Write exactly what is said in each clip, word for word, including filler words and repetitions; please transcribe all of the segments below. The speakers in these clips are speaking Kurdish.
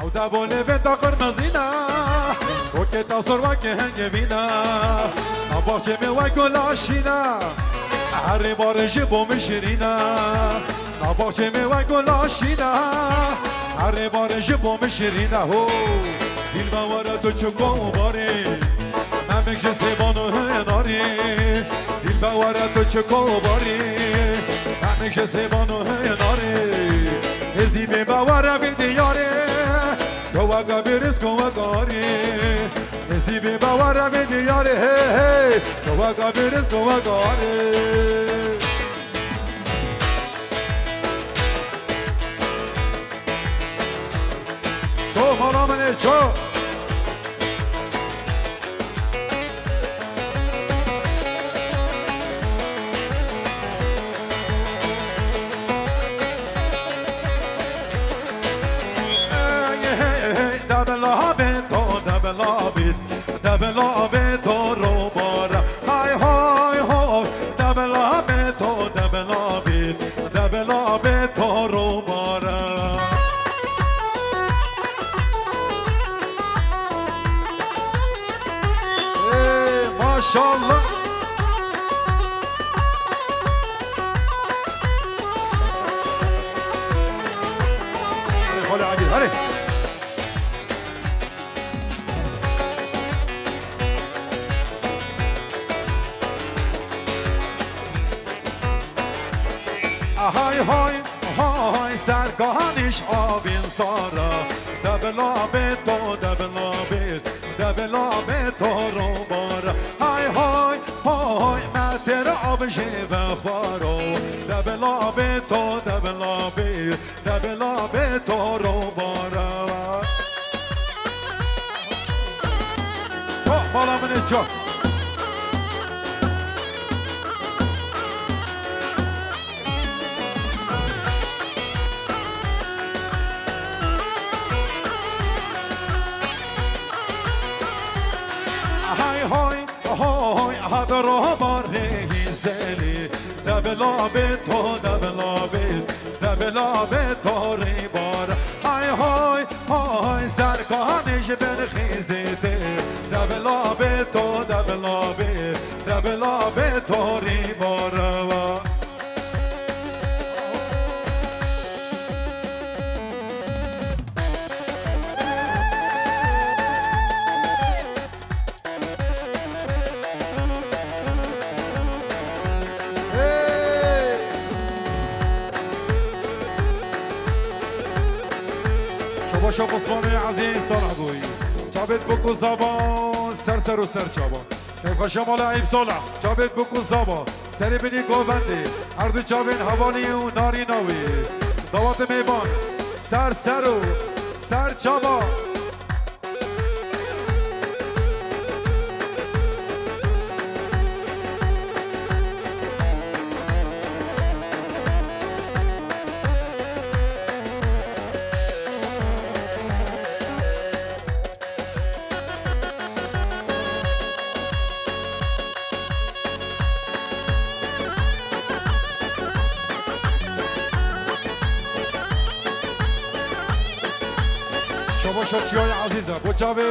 Ew dev û lêvên te qirmizî ne, rokê te sor weke hengevî ne. Nav baxçê me wek gula şîne, herî barin ji bo min şirîn e. Nav baxçê me wek gula şîne, herî barin ji bo min şirîn e. Ho! Dîlbe were tu çiko û barî, memik ji sêvan û hinarî. Dîlbe were tu çiko û barî, memik ji sêvan û hinarî. Êzî bê be were vê diyarê, keweka bêriz keweka arê. Êzî bê be were vê diyarê, hey, hey, keweka bêriz keweka arê. To mala min ê ço. Hey, hey, hey, debela bê to, debela bê, debela bê to robara. Hay, hay, ho, debela bê to, debela bê, debela bê to robara. Ê, maşallah. Hadi, hadi, hadi. Ahay hoy, hoy, serkanîş avîn sara. Debila bê to, debila bê, debila bê to robara. Hay hoy, hoy, me têr av jê vexwaro. Debila bê to, debila bê, debila bê to robara. To mala min ê ço. Hay hoy, hoy, hat robarê hîzelî. Debela bê to, debela bê, debela bê to rîbar. Hay hoy, hoy, serkanê ji bin xîzê tê. Debela bê to, debela bê, debela bê to rîbar. Çaba Şah Osmanê Ezîz Salah bûyî. Çavêt bûk û zaba, ser ser û ser çaba. Keyfxweşiya mala Eyüp Salah. Çavêt bûk û zaba. Serê binî govendê. Her du çavên hevalî û narîna wî. Dawetê mêvan. Ser ser û ser çaba. Şaba şa çiyayê ezîz e. Bo çavê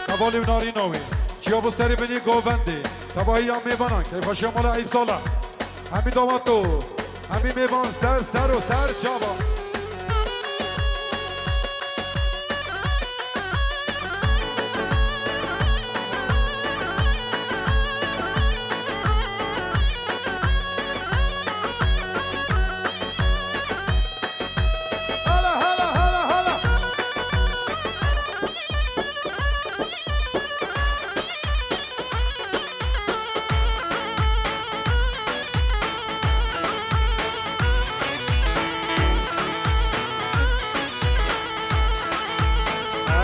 hevalî û narîna wî. Çiya bo serê binî govendê. Tevahiya mêvanan. Keyfxweşiya mala Eyüp Salah. Hemî dawato. Hemî mêvan ser ser û ser çava. Hala, hala, hala, hala.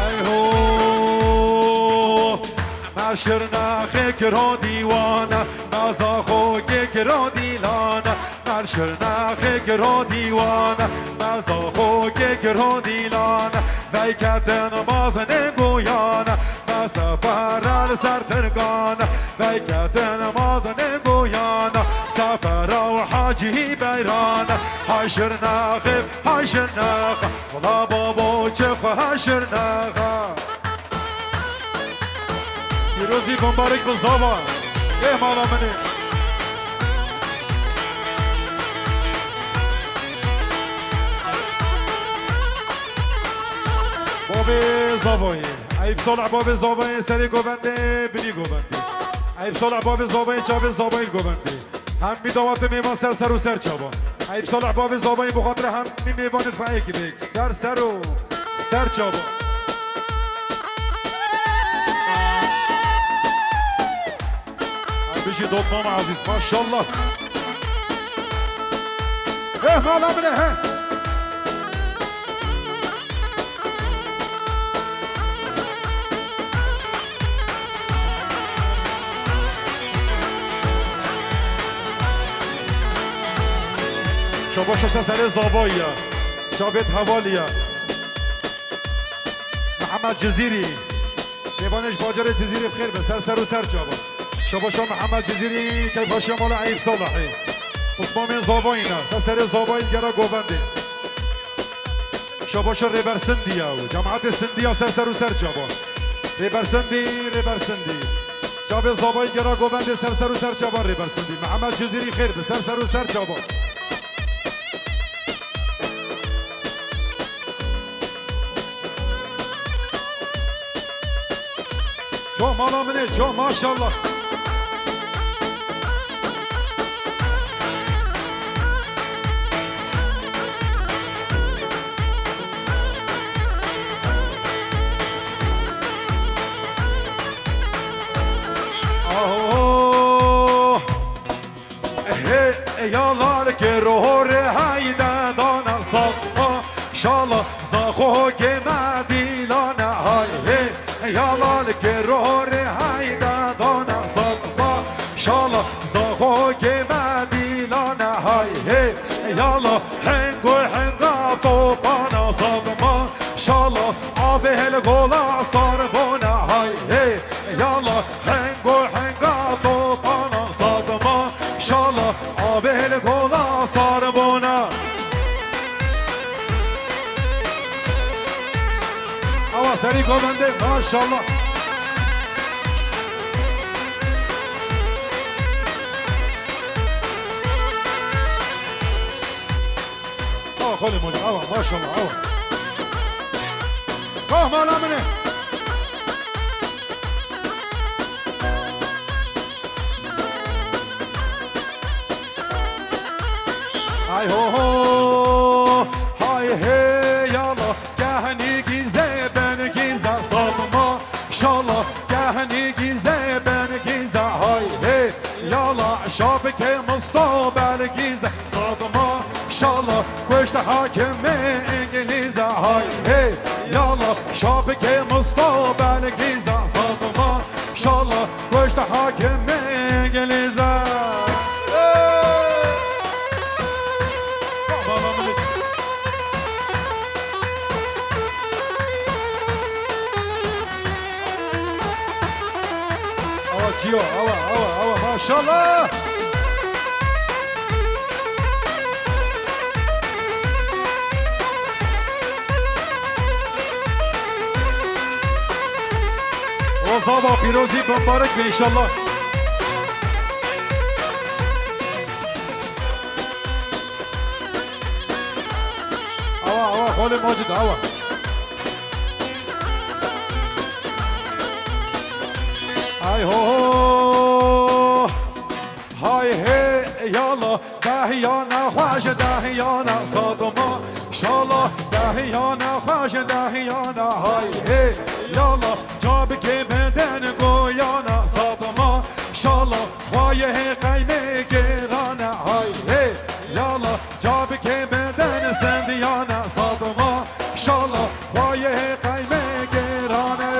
Ey ho! Me şirnexê kiro dîwan, me zaxokê kiro dîlan. Me şirnexê kiro dîwan, me zaxokê kiro dîlan. Veyketin mazinê goyan, me sefere li ser tirkan. Veyketin mazinê goyan, sefere û Cî beyran, haşir naxif, haşir naxa. Wala babo çi xwe haşir naxa. Pîrozî bimbarik bi zava. Ê mala min ê. Bavê zavayê. Eyüp Salih bavê zavayê serê govendê, binî govendê. Eyüp Salih bavê zavayê çavê zavayê govendê. Hemî dawetê mêvan ser ser û ser çava. Eyüp Salih bavê zavayê bi xatira hemî mêvanê dixwe êkî bêk. Ser ser û ser çava. Bijî dotmama ezîz. Maşallah. Eh, mala min e, he. Şabaş olsa serê zavayî ya. Çavêt hevalî ya. Mihemed Cizîrî. Mêvanê ji bajarê Cizîrê bi xêr bin. Ser ser û ser çava. Şabaşa Mihemed Cizîrî, keyfxweşiya mala Eyüp Salihê. Pismamên zavayî ne. Ser serê zavayî gera govendê. Şabaşa Rêber Sindî ya û cemaetê Sindî ya ser ser û ser çava. Rêber Sindî, Rêber Sindî. Çavê zavayî gera govendê ser ser û ser çava Rêber Sindî. Mihemed Cizîrî xêr bi ser ser û ser çava. Ço mala min ê, ço maşallah. Aho. Hey, yala li kê rohorê heyde dana salma, şala zaxo kê me dîlane hay. Hey, yala li kê rohorê heyde dana salma, şala zaxo kê me dîlane hay. Hey, yala hengo henga topana salma, şala avê hel gola sarbona hay. Hey, yala Hengo henga topana satma, şala avê li gola sarbona. Awa serî govendê, maşallah. Awa xolê molê, awa, maşallah, awa. Kahmana min e. Ay ho ho, hay hey yala, kehnî gîze ben gîze satma, şala kehnî gîze ben gîze hay hey yala, şapike mustobel gîze satma, şala kuşte hakimê İngilîze hay hey yala, şapike mustobel gîze satma, şala Goşta hakim İngiliz'e. Awa çiyo, awa, awa, awa, maşallah. Roza ava pîrozî bimbarik be înşallah. Awa, awa, xolê Macid, awa. Ay ho ho. Hay hey yala, dehiyana xweş, dehiyana sadma. Şala, dehiyana xweş, dehiyana hay hey yala. Cabikê beden goyana sadma. Şala, xwayê qeymê gêrana hay hey yala. Cabikê beden sendiyana sadma. Şala, xwayê qeymê gêrane.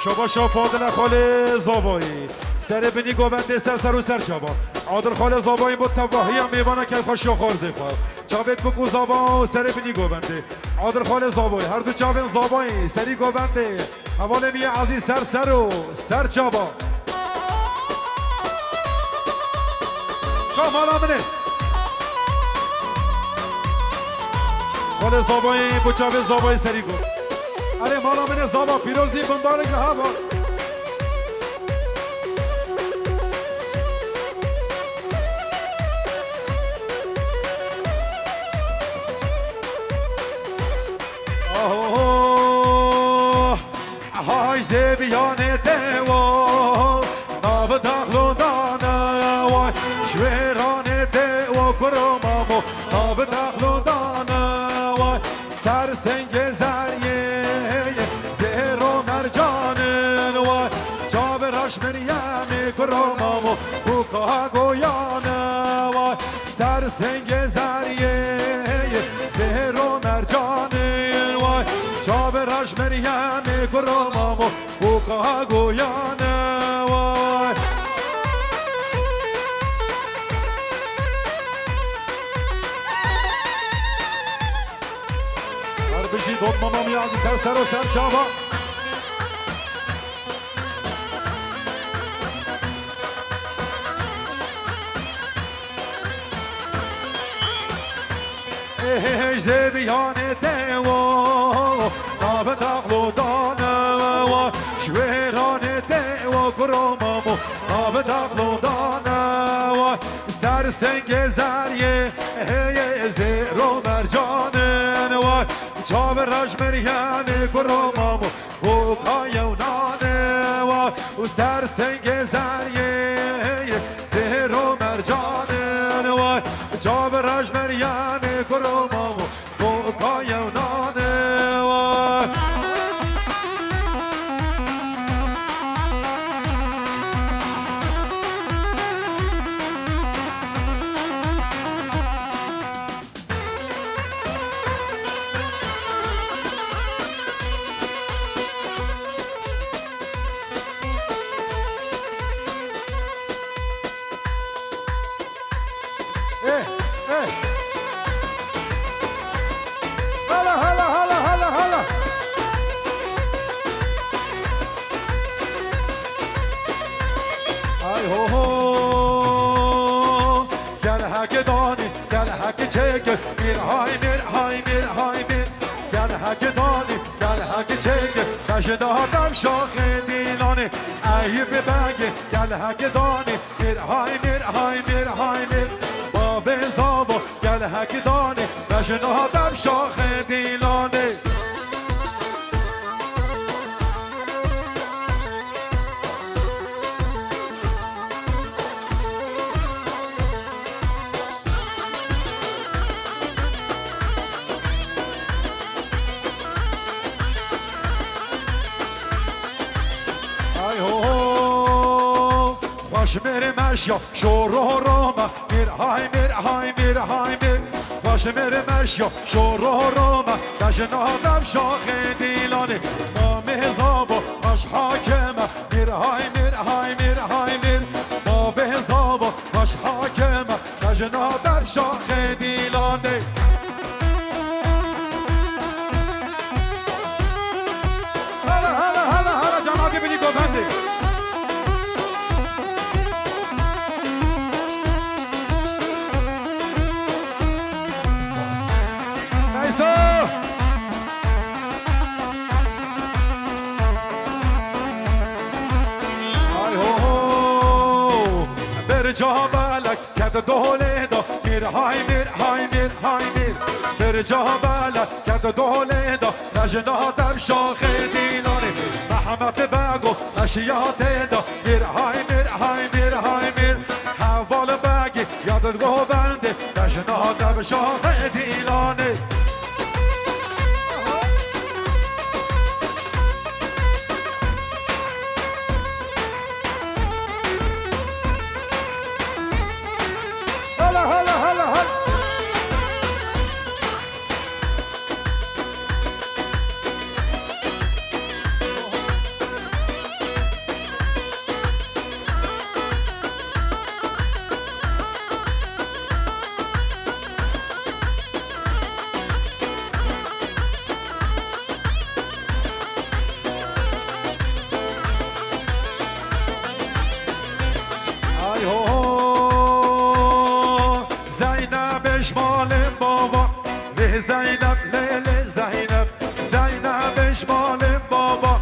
Şabaşa Fadile Xalê Zavayî. Serê binî govendê ser ser û ser çava. Adil Xalê Zavayî bo tevahiya mêvana keyfxweşiya xwarzê xwe. Çavêt bik û zava û serê binî govendê. Adil Xalê Zavayî. Her du çavên zavayî serî govendê. Hevalê min yê ezîz ser ser û ser çava. Mala min e. Xwedê zabayê, bu çavê zabayê serî ku. Erê mala min e zaba pîrozî, bimbarek li hava. Aho. Hay zêbiyanê dewa, nav daxlondane way, ji wêranê dewa kuro mamo, nav daxlondane way, ser sengê zeriyê, zêro mercanin way, çavê reş Meryemê kuro mamo, bûka goyane way. Ser sengê zeriyê, zêro mercanin way. Çavê reş Meryemê kuro mamo, bûka goyane way. Her bijî dot mama miyazî ser ser o ser çava. Êhê zêbiyanê dewa, nav daxlondane wa, ji wêranê dewa kuro mamo, nav daxlondane wa, ser sengê zeriyê, hêyê zêro mercanin wa, çavê reş Meryemê kuro mamo, bûka yewnane wa, û ser sengê zeriyê, zêro mercanin wa, çavê reş Meryemê kuro mamo, bûka yewnane wa. Eh, eh. Hala, hala, hala, hala, hala. Ay ho ho. Gel heke danî, gel heke çêke. Mir hay mir, hay mir, hay mir. Gel heke danî, gel heke çêke. Bejna dem şaxê dîlanê. Eyüp begê, gel heke danî. Mir hay mir, hay mir, hay mir. Bavê zavo, gel heke danî. Bejna dem şaxê dîlanê. Ay ho ho. Xweş mêrê meşya, şoro roma. Mir hay mir, hay mir, hay mir. Xweş mêrê meşya, şoro roma. Bejna dem şaxê dîlanê. Mamê zavo, xweş hakeme. Mir hay mir, hay mir, hay mir. Bavê zavo, xweş hakeme. Bejna dem şaxê dîlanê. Hele, hele, hele, hele, cemaatê binî govendê. Feyso! Ay ho ho! Bir ca belek Ked dolê de, mir hay mir, hay mir, hay mir. Birca bela ked dolê de, lejna dem şaxê dîlanê. Mehmet Bego, meşiyatê de, mir hay mir, hay mir, hay mir. Heval Begî, yad govendê, lejna dem şaxê dîlanê. Hala, hala, hala, hala. Zeynep, lê lê Zeynep, Zeynep ji malê baba.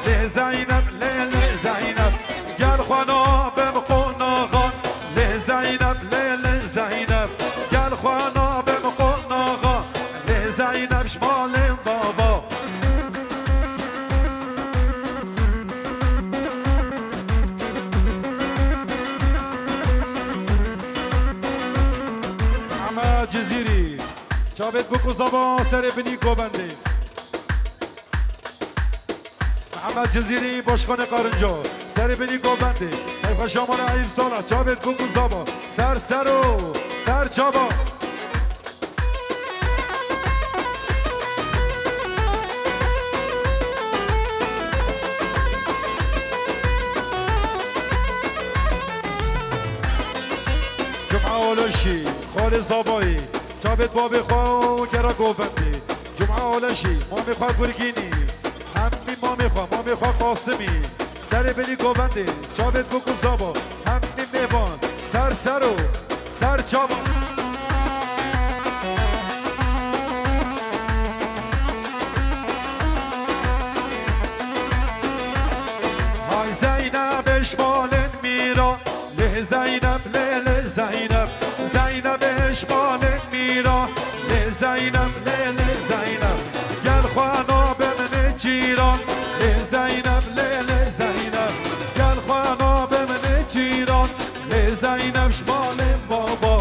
Lê Zeynep, lê lê Zeynep, gel xwe nabim qonaxa. Lê Zeynep, lê lê Zeynep, gel xwe nabim qonaxa. Lê Zeynep ji malê baba. Mehmet Cizîrî, çavêt bûk û zava serê binî govendê. Mehmet Cizîrî, başkanê Qarinco, serê binî govendê. Keyfxweşiya mala Eyûb Sala, çavêt bûk û zava. Ser ser û ser çava. Cuma Oloşî, xalê Zavayî, çavêt babê xwe û gera govendê. Cuma Oloşî, mamê xwe Gurgînî, hemî mamê xwe, mamê xwe Qasimî. Serê belî govendê, çavêt bûk û zava, hemî mêvan, ser ser û ser çava. Hay Zeynep ji balên mîra, lê Zeynep, lê lê Zeynep, Zeynep ji balên mîra, lê Zeynep, lê lê Zeynep. Gel xwe nabim ne cîran, lê Zeynep, lê lê Zeynep. Gel xwe nabim ne cîran, lê Zeynep ji malê baba.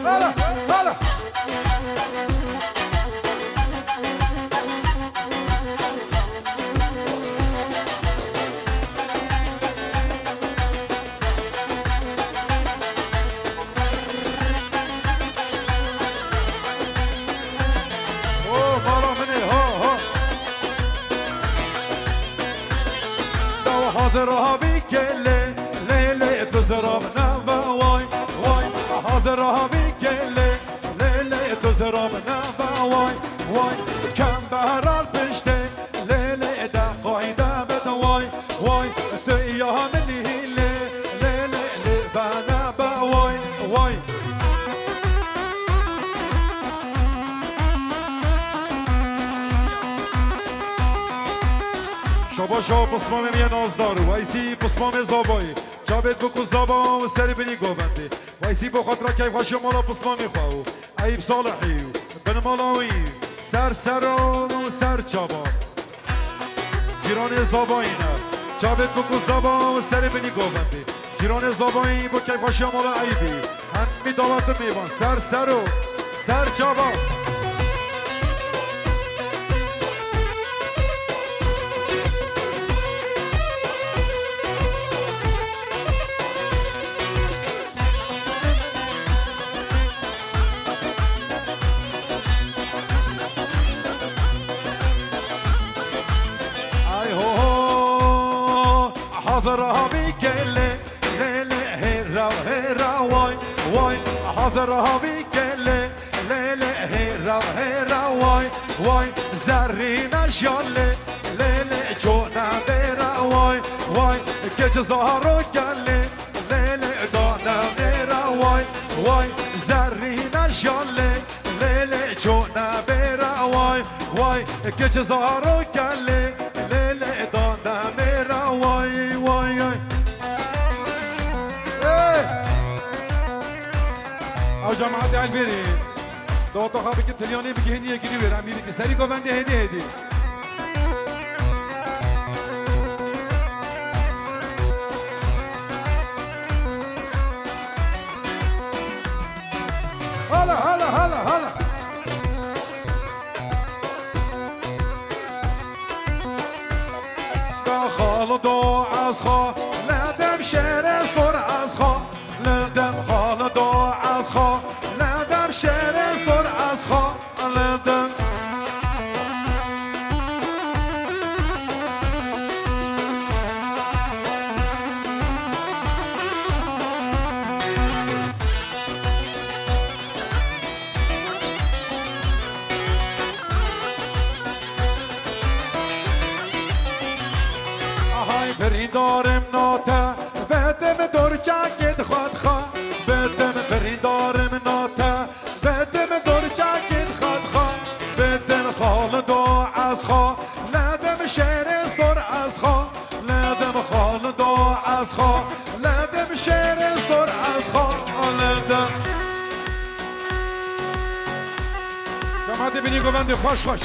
Hala, hala. Ho, mala min ê, ho, ho. Daw hazir ha bî gelê, lê lê tu ziram neve, way, way. Hazir ha bî gelê, lê lê tu ziram neve, way, way. Kem behral piştê, lê lê de qayde bid, way, way. Tu ya min hîlê, lê lê lê bene be, way, way. Şabaşa pismamê me nazdar, Weysî pismamê Zavayî. Çavêt bûk û zava û serê binî govendê. Weysî bo xatira keyfxweşiya mala pismamê xwe û Eyûb Salihî û binmala wî. Ser ser û ser çava. Cîranê Zavayî ne. Çavêt bûk û zava û serê binî govendê. Cîranê Zavayî bo keyfxweşiya mala Eyûbî. Hemî dawet û mêvan. Ser ser û ser çava. Ay ho ho, hazir ha bî gelê, lê lê hêra hêra, way way. Hazir ha bî gelê, lê lê hêra hêra, way way. Zerrîne şalê, lê lê çûne bêra, way way. Keç zaro gelê, lê lê dane bêra, way way. Zerrîne şalê, lê lê çûne bêra, way way. Keç zaro gelê, lê lê dane bêra, way way. Hey! Ew cemaetê Elbêrê. Daweta xwe bikin, tilyanê bikin, hêdî yekî wêr. Em bî bikin. Serî govendê hêdî hêdî. Hala, hala, hala, hala. Xalo do ez xo, ledem şêrê sor ez xo. Ledem xalo do ez xo, ledem şêrê sor ez xo. Ledem. Ahay birîndarim nate, bedim dorçakê dixwe dixa. Bedim birîndarim nate, bedim dor Hadi binî govendê, xweş xweş.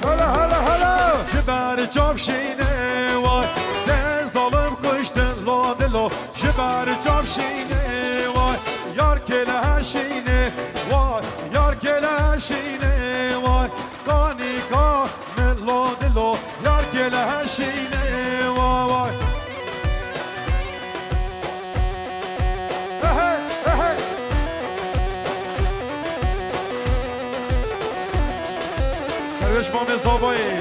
Hele, hele, hele! Ji ber çav şînê way, sê zalim kuştin lo dilo. Ji ber çav şînê way, yar kêle şînê way, yar kêle şînê way. Kanîka min lo dilo, yar kêle şînê way way. Ehe, ehe. Perwêş Mamê Zabayê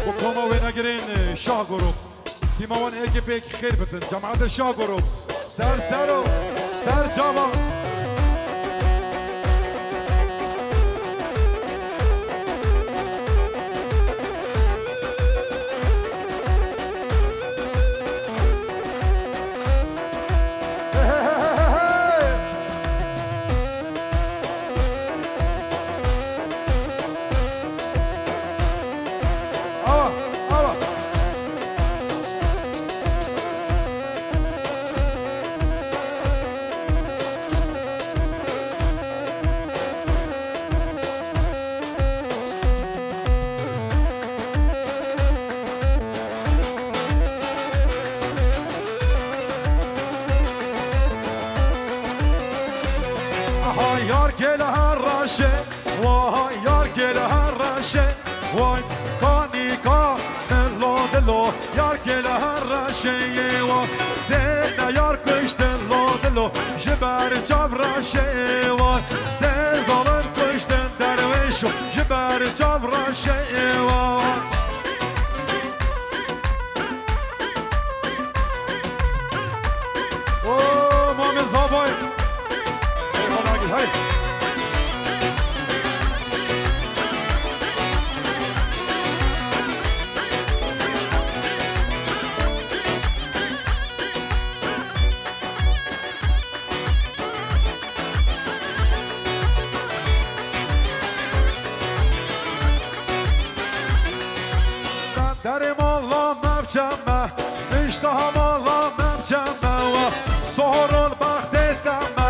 û koma wênegirên Şah Grup. Tîma wan êkê pêk xêr bitin. Cemaetê Şah Grup. Ser ser o. Ser çava. Awa, awa. Aha, yar gel her reşe, vay, yar gel her reşe, vay, kanîka min lo dilo, yar gel her reşe, vay, zêde yar kuştin lo dilo, ji ber çav reşe, vay, sê zalim kuştin derwêşo, ji ber çav reşe, vay. O, Mamê Zabay. Hey, bana gel, hey. Derê mala me biçeme, pişta mala me biçeme, we sorol bextê te me,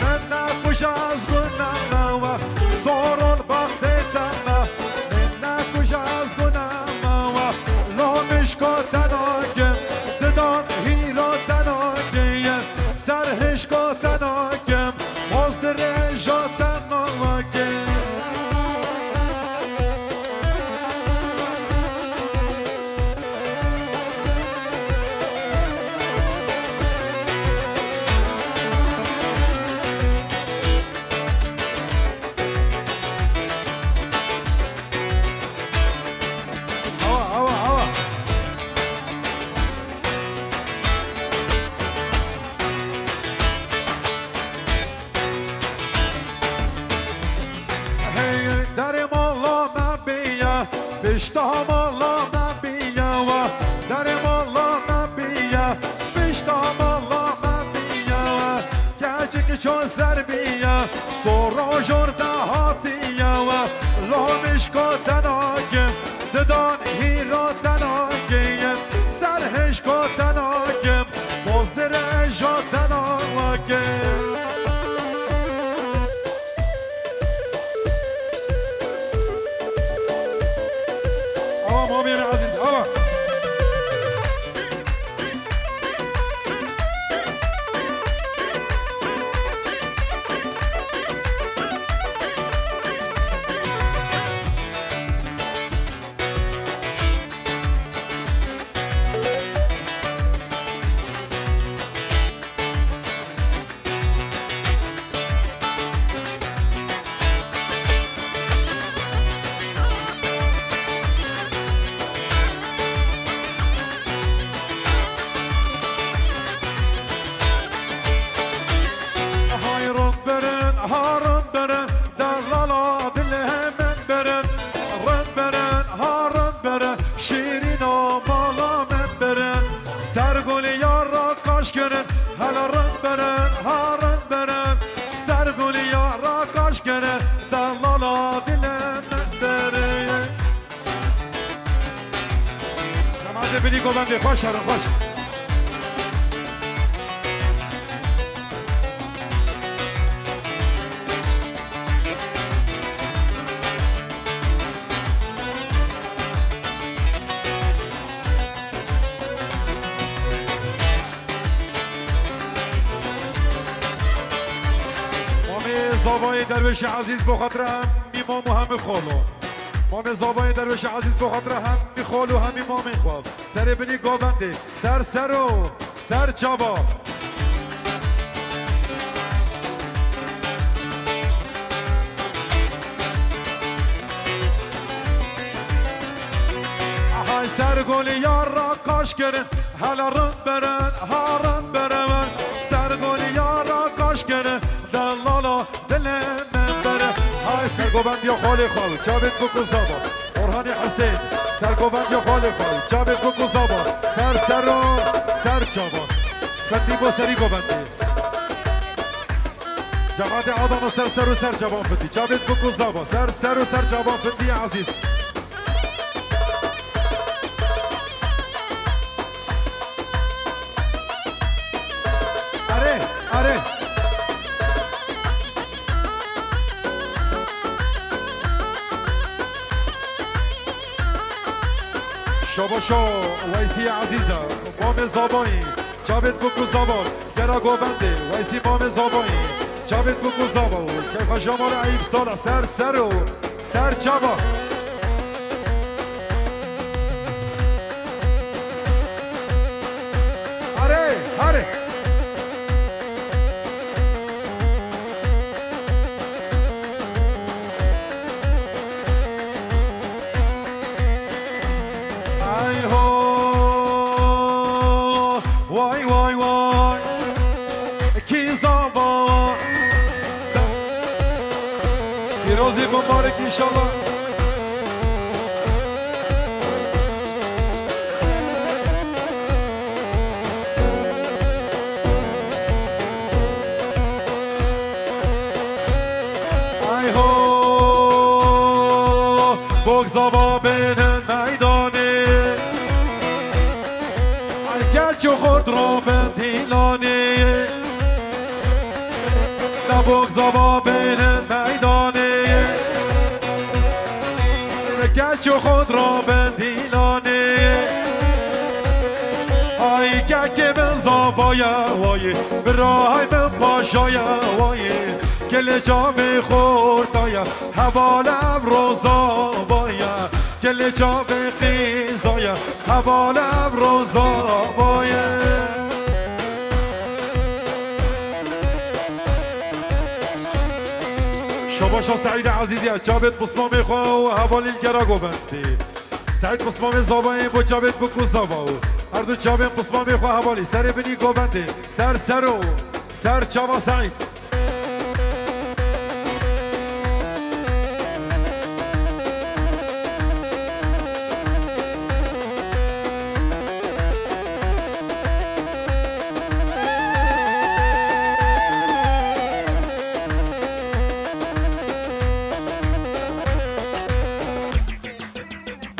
min nekuj ez gune me, we sorol bextê te me, min nekuj ez gune me, we lo mişko te nakim, didan hîro te nakim, ser hişko te nakim. Poz dirêja te navake. Awa, awa, awa. Hey, derê mala me biya, pişta mala me biya wa. Derê mala me biya, pişta mala me biya wa. Keçik ço ser biya, sora jor de hatiya wa. Lo mişko te nakim, didan hîra te nakim, ser hişko te nakim. Poz dirêja te navake. Awa Mamê me ezîz, awa. Hay rin birin, ha rin birin, delala dilê min birin. Rin birin, ha rin birin, şîrîna mala min birin. Ser gulî yara kaş kirin, hele rin birin, ha rin birin. Ser gulî yara kaş kirin, delala dilê min birin. Binî govendê xweş herin xweş. Mamê Zavayê Derwêşê Ezîz bo xatira hemî mam û hemî xalo. Mamê Zavayê Derwêşê Ezîz bo xatira hemî xalo hemî mamên xwe. Serê binî govendê. Ser sero, ser çava. Ahay ser golî yar ra kaş kirin, hele rind berin, ha rind berin. Ser golî yar ra kaş kirin, delala dilê min berin. Hay sergovendiya xalê xal, çavêt bikû zava. Orhanê Husên, sergovendiya xalê xal, çavêt bikû zava. Ser sero, ser çava. Fendî bo serî govendî. Cemaatê Adana ser sero, ser çavan findî. Çavêt bikû zava. Ser sero, ser çavan findî ezîz. Erê, erê. Şabaşo Weysî Ezîza, mamê Zabayî, çavêt bikû zava, gera govendê, Weysî mamê Zabayî, çavêt bikû zava, keyfa jamara eyîb sala, ser sero, ser çava. Erê, erê. Ay ho, vay, vay, vay. Kî zava. Pîrozî mubarek înşallah. Ay ho, bok zava bêne meydanê. Ay keç û xort robin dîlanê. La bok zava bêne meydanê. Keç û xort robin dîlanê. Ay kekê min zava ye wayê, biray min paşa ye wayê. Gelê çavê xorta ye, heval ev roza baye. Gelê çavê qîza ye, heval ev roza baye. Şabaşa Seîdê Ezîzî ye, çavêt pismamê xwe û hevalî li gera govendê. Seîd pismamê zavayê bo çavêt bikû zava û her du çavên pismamê xwe hevalî serê binî govendê. Ser sero, ser çava Seîd.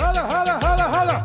Hala, hala, hala, hala.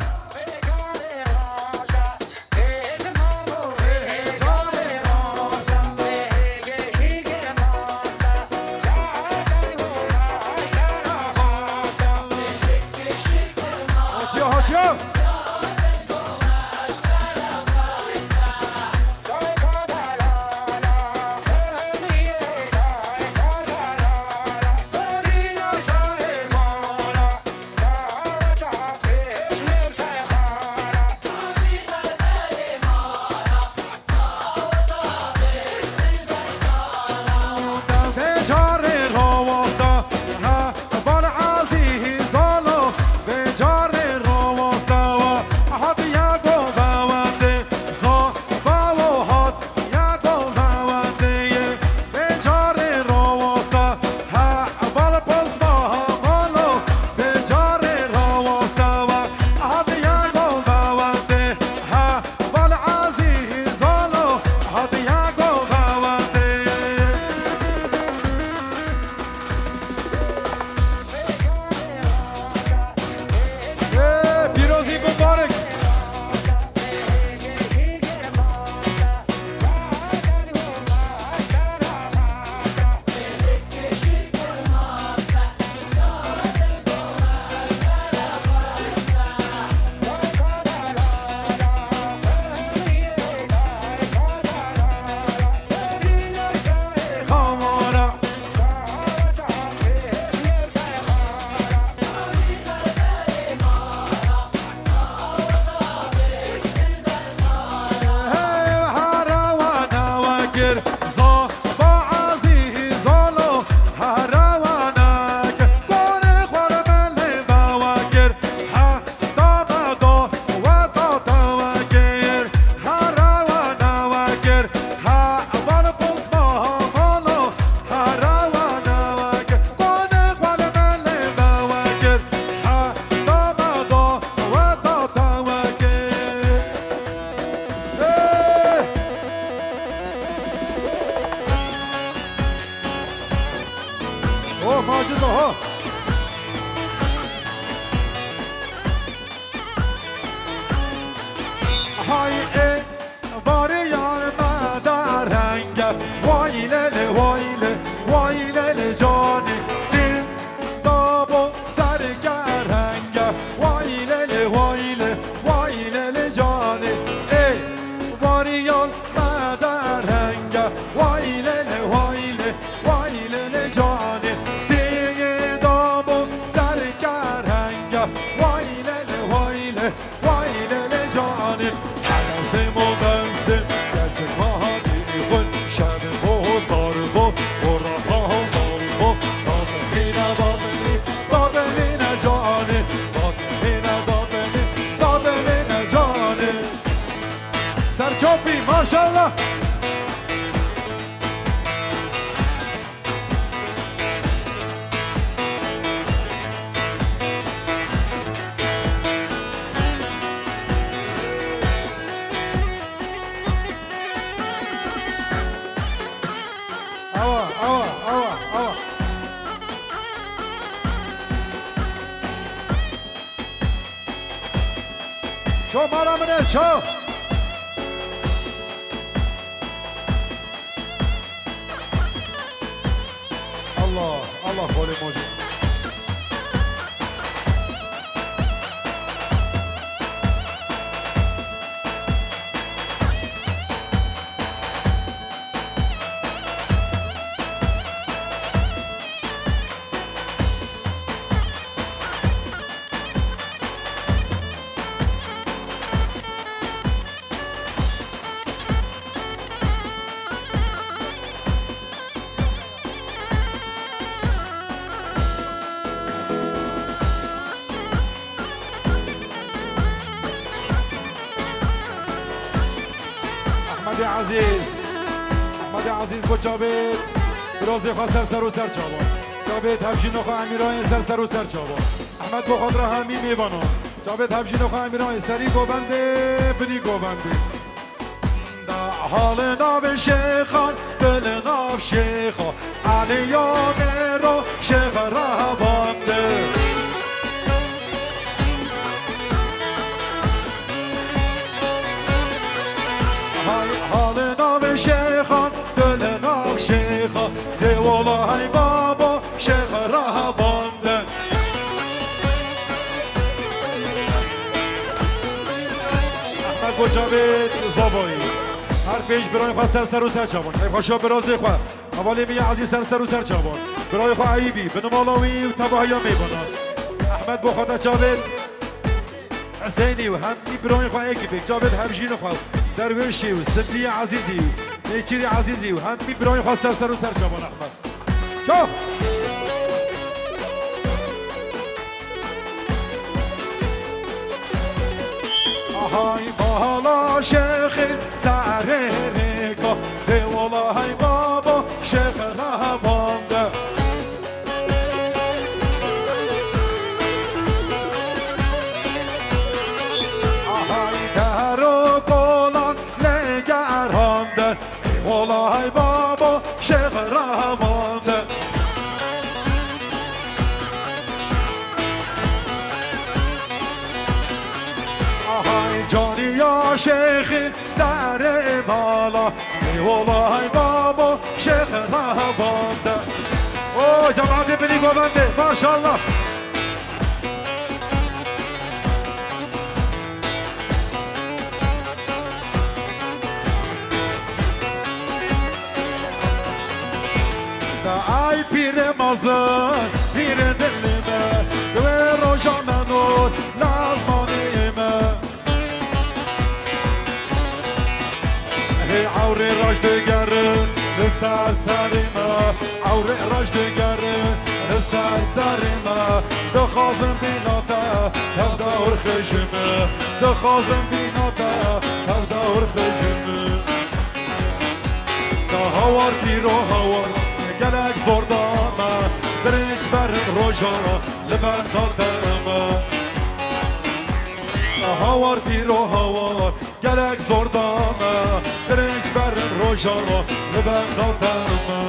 Way lele, way le, way lele canê. Enesê mo mesê, gerçek hadi xun, şer bo, sar bo, bo raha mal bo. Dadilina, dadili, dadilina canê. Dadilina, dadili, dadilina canê. Serçopî, maşallah. Awa, awa, awa, awa. Ço mala min e, ço. Allah, Allah xolê mocê. Ehmedê Ezîz. Ehmedê Ezîz bo Cavêd. Birozê xwe ser ser û ser çavan. Cavêd hevjîno xwe Emîrayê ser ser û ser çavan. Ehmed bo xwe dira hemî mêvanan. Cavêd hevjîno xwe Emîrayê serî govendê, binî govendê. Da halê navê şêxan, dilê nav şêxo, Elî ya mêro şêx rehavande. Hay halê navê şêxan, dilê nav şêxo, dê wala hay babo şêx rehavande. Ehmed Gocavê Zavoyî. Her pênc birayên xwe ser ser û ser çavan. Keyfxweşiya birazê xwe. Hevalê min ya ezîz ser ser û ser çavan. Birayê xwe Eyîbî, binimala wî û tevahiya mêvanan. Ehmed bo xwe de Cavêd Hiseynî û hemî birayên xwe ekîpê Cavêd Hevjînê xwe û Derwêşî û Sindiyê Ezîzî û Nêçîrê Ezîzî û hemî birayên xwe ser ser û ser çavan Ehmed. Çav! Ahay bala şêxê serê rêka, dê wala hay babo şêx rehavande. Ahay dero kolan negerande. Olay babo şêx rehamande. Ahay caniya şêxî derê mala. Ê olay babo şêx rehamande. O cemaatê binî govendê, maşallah. Da ay pîrê mezin, pîrê dilê me, di wê roja me nûr lazmanê me. Hê ewrê reş digere li ser serê me, ewrê reş digere li ser serê me. Dixwazim bîna te, tevde û xijim e. Dixwazim bîna te, tevde û xijim e. Da hawar pîro hawar, gelek zor da me. Birinc berin roja li benda te me. Da hawar pîro hawar, gelek zor da me, birinc berin roja li benda te me.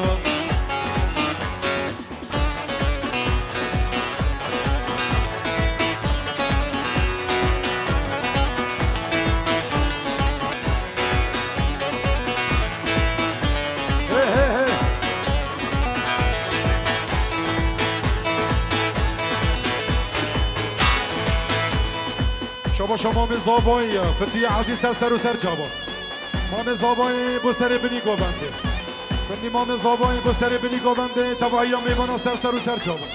Hey, hey, hey. Şaba şama me zavayî, fitî ezîz ser ser û ser çavan. Mamê Zavayê bo serê binî govendê. Binî Mamê Zavayê bo serê binî govendê, tevahiya mêvana ser ser û ser çavan.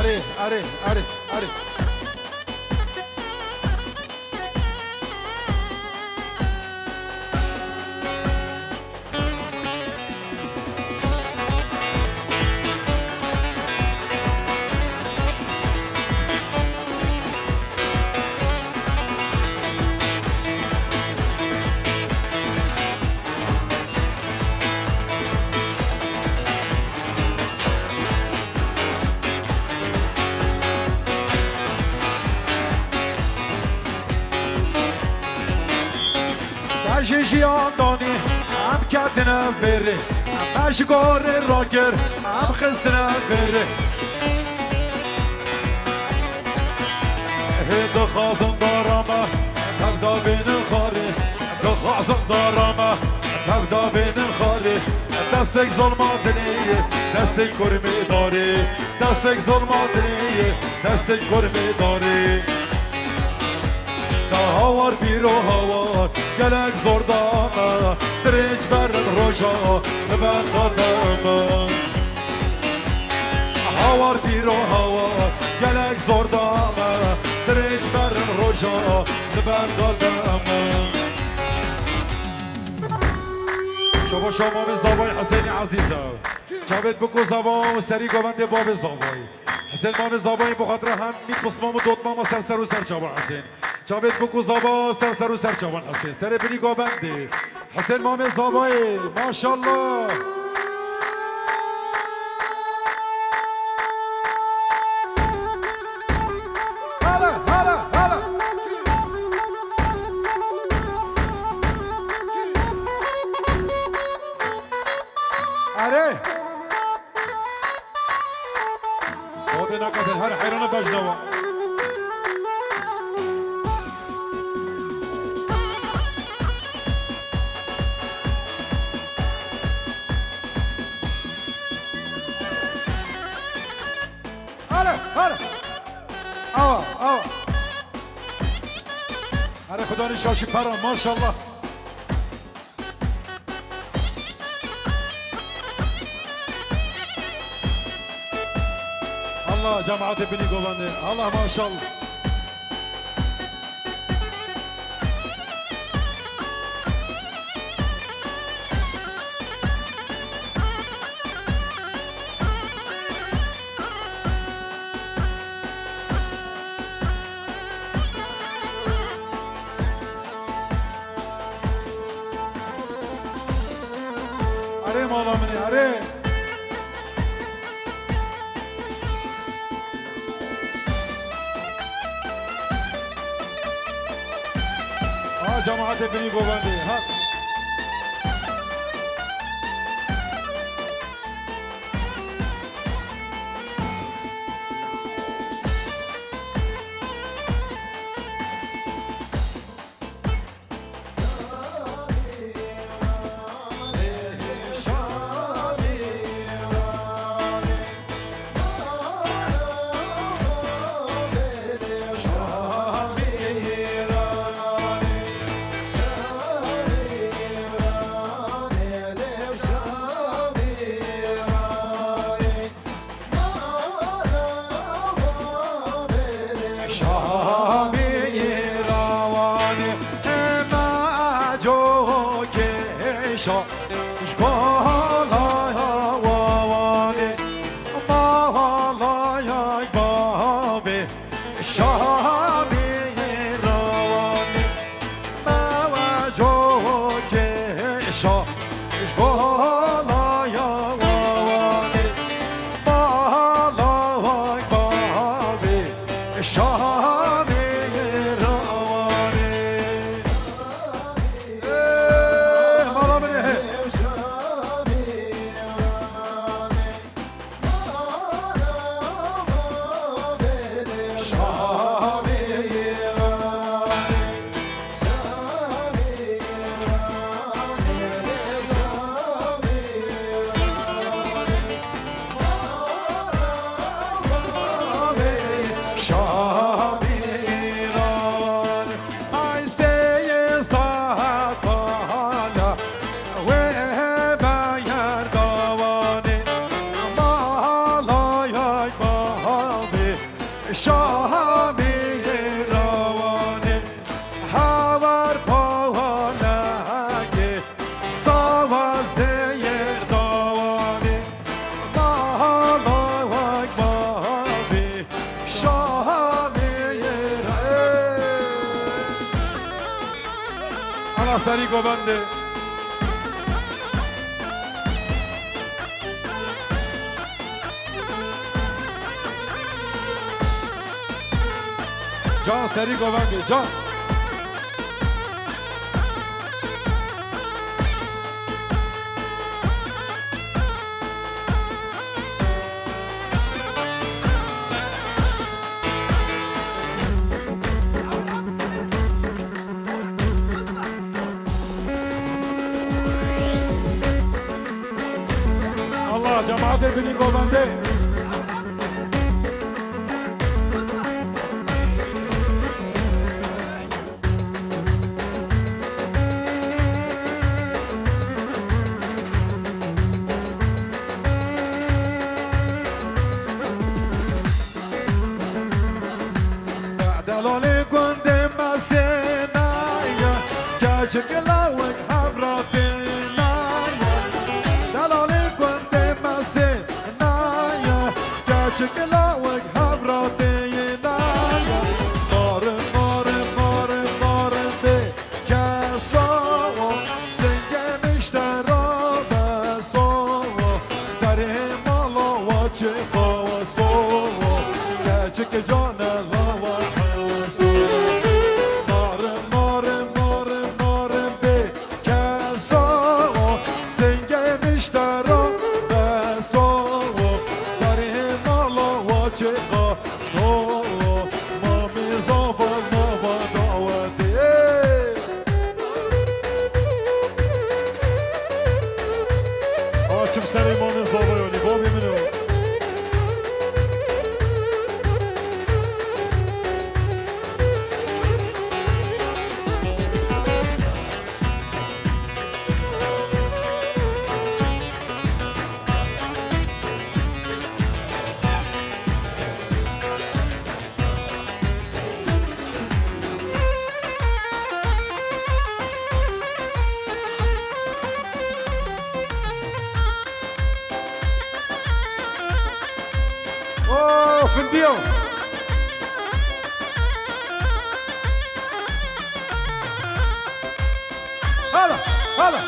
Erê, erê, erê. Te ji jiyan danî, em ketine vêrê, em me ji gorê rakir, em xistine vêrê. Hê dixwazin dara me, tevda bênin xwarê, dixwazin dara me, tevda bênin xwarê. Destek zolma dilê ye, destek kurmê darê, destek zolma dilê ye, destek kurmê darê. Da hawar pîro hawar, gelek zor da me, dirêj berin roja, li benda de me. Hawar pîro hawar, gelek zor da me, dirêj berin roja, li benda de me. Şaba şama min zavay Hüseyinê Ezîz e. Çavêt biko zava û serî govendê bavê zavayî. Hüseyin Mamê Zabayê bi xatira hemî pismam û dotmama ser ser û ser çavan Hüseyin. Çavêt bik û zava ser ser û ser çavan Hüseyin. Serê binî govendê. Hüseyin Mamê Zabayê, maşallah. Hala, hala, hala. Erê. Odê naqedin her heyrana bejnawa. Hala, hala. Awa, awa. Erê Xudanî şaşî pera, maşallah. Allah cemaatê binî govendê. Allah maşallah. Erê mala min ê, erê. Ha, cemaatê binî govendê, hat. Şamî rawanê me cokê şa, ji balaya wawanê, balaya bavê. Şamî rawanê me cokê şa, ji balaya wawanê, bala bavê. Şamê rawanê. Ê, mala min ê. Serî govendê. Can serî govendê, can. Allah, cemaatê binî govendê. Delalê gundê me sênaye, keçik lawik hevra tênaye. Delalê gundê me sênaye, keçik lawik hevra tênaye. Narin, narin, narin, narin bê keso, singê miştero beso, derê mala wa çi xaso, keçik cane lawa xaso. Narin, narin, narin, narin bê keso, singê miştero beso, derê mala wa çi xaso. So, Mamê Zava nava dawetê. Açim serê Mamê Zava yanî, bavê min o. Oh, findiyo. Hala, hala.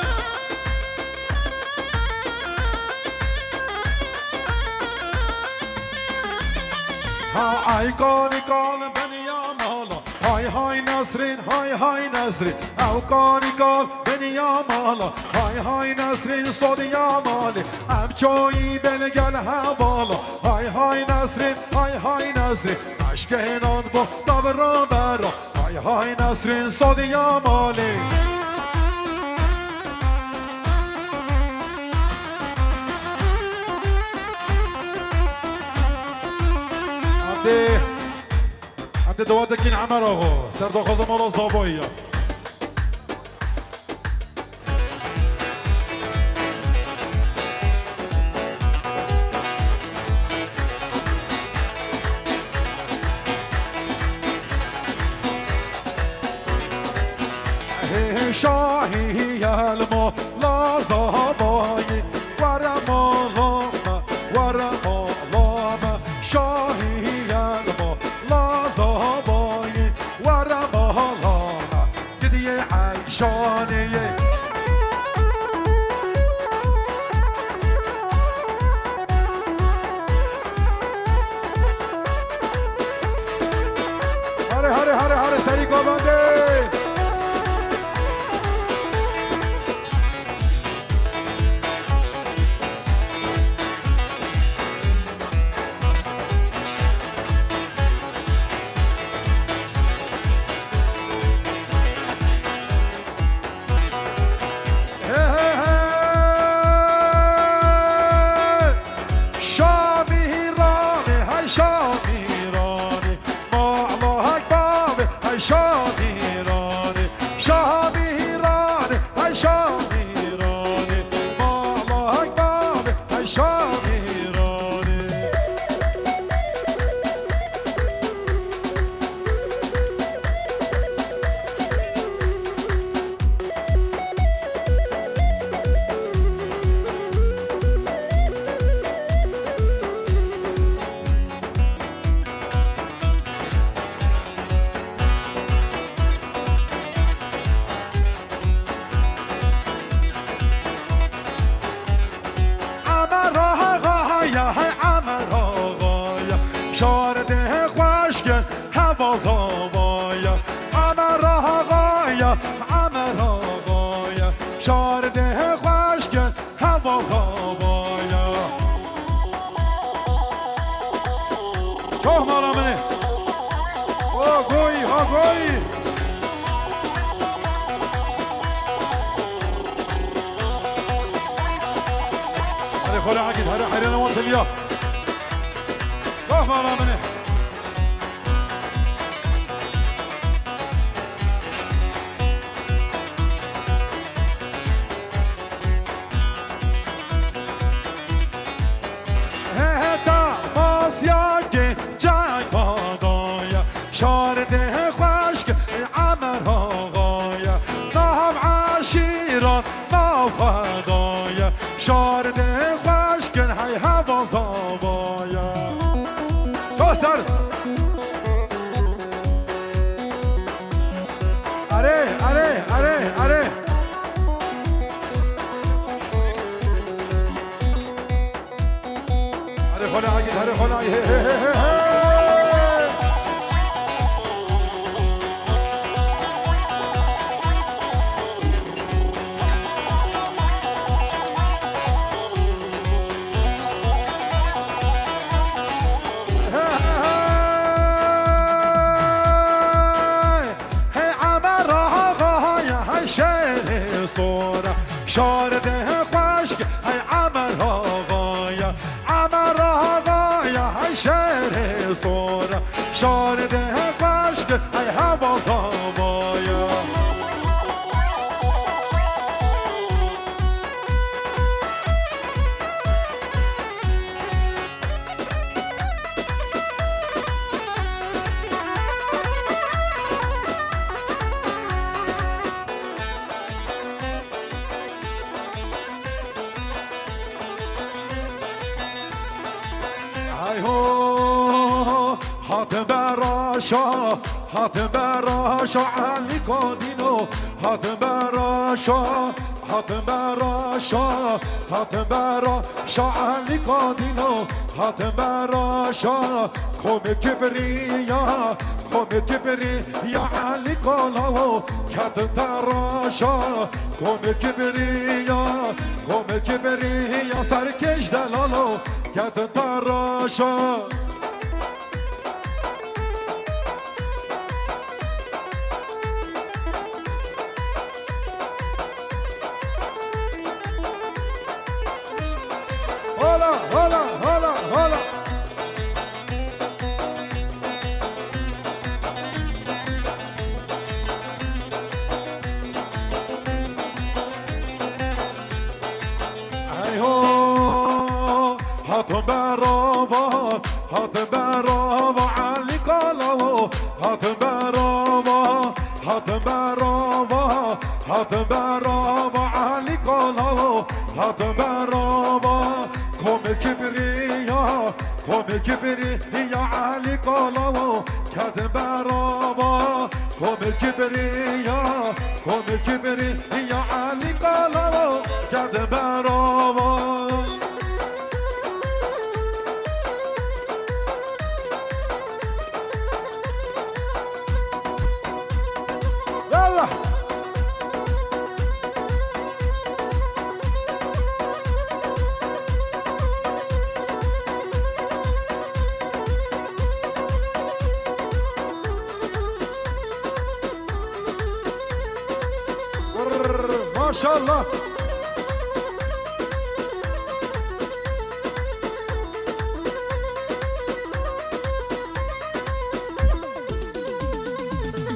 Ha, ay kanî kal beniya mala. Hay hay Nesrîn, hay hay Nesrîn. Ew kanî kal beniya mala. Hay hay Nesrîn sodiya malê. Em çoyî bel gel hevala. Hay hay Nesrîn, hay hay Nesrîn. Eşkê nan bo tavra bera. Hay hay Nesrîn sodiya malê. Hadi. Hadi dua dikin Emer Axa. Serdaxwaza mala Zavayî ya. Hê şahî yelmo la Zavayî, were mala me, were mala me. Şahî yelmo la Zavayî, were mala me. Gidiyê Eyşaniyê. Hare, hare, hare, hare, serî govendê. Emer Ağaya, şardê xweşkin, heva zavaya. Çoh mala min e. O goyî, ha goyî. Hadi xora agit, hadi hayrana wan teliya. Çoh mala min e. Heta masya geçek vadaya, şardê xweşk Emer Ağaya, nav eşîran nav xwedaya, şardê xweşkin hey heva zavaya. Toh ser. Erê, erê, erê, erê. Erê xwela agît, erê xwela agît. Hey, hey, hey, hey, hey. Hey, hey, hey. Hey Emer Ağaya, hey şêrê sora, şardê xweşk, hey Emer Ağaya, Emer Ağaya, hey şêrê sora, şardê xweşk, hey heva zavaya. Ay ho, hatin beraşa, hatin beraşa, Elî Kadîno, hatin beraşa, hatin beraşa, hatin beraşa, Elî Kadîno, hatin beraşa, komê kibriya, komê kibriya, Elî Kalawo, ketin teraşa, komê kibriya, komê kibriya, serkêş delalo, ketin teraşa. Hola, hola, hola, hola. Hey ho, hatin berava, hatin berava, Elî Kalawo, hatin berava, hatin berava, hatin berava, Elî Kalawo, hatin berava, komê kibriya, komê kibriya, Elî Kalawo, ketin berava, komê kibriya, komê kibriya, Elî Kalawo, ketin berava. Yallah. Brrr, maşallah.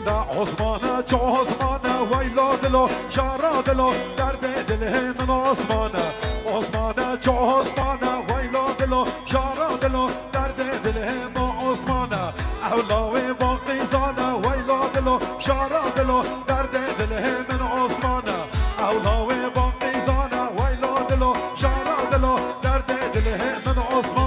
Da Osmane, çi Osmane, weylo dilo, jara dilo, derdê dilê min Osmane. Osmane, çi Osmane, weylo dilo, jara dilo, derdê dilê min Osmane. Ew lawê van qîzane, weylo dilo, jara dilo, derdê dilê min Osmane. Ew lawê van qîzane, weylo dilo, jara dilo, derdê dilê min Osmane.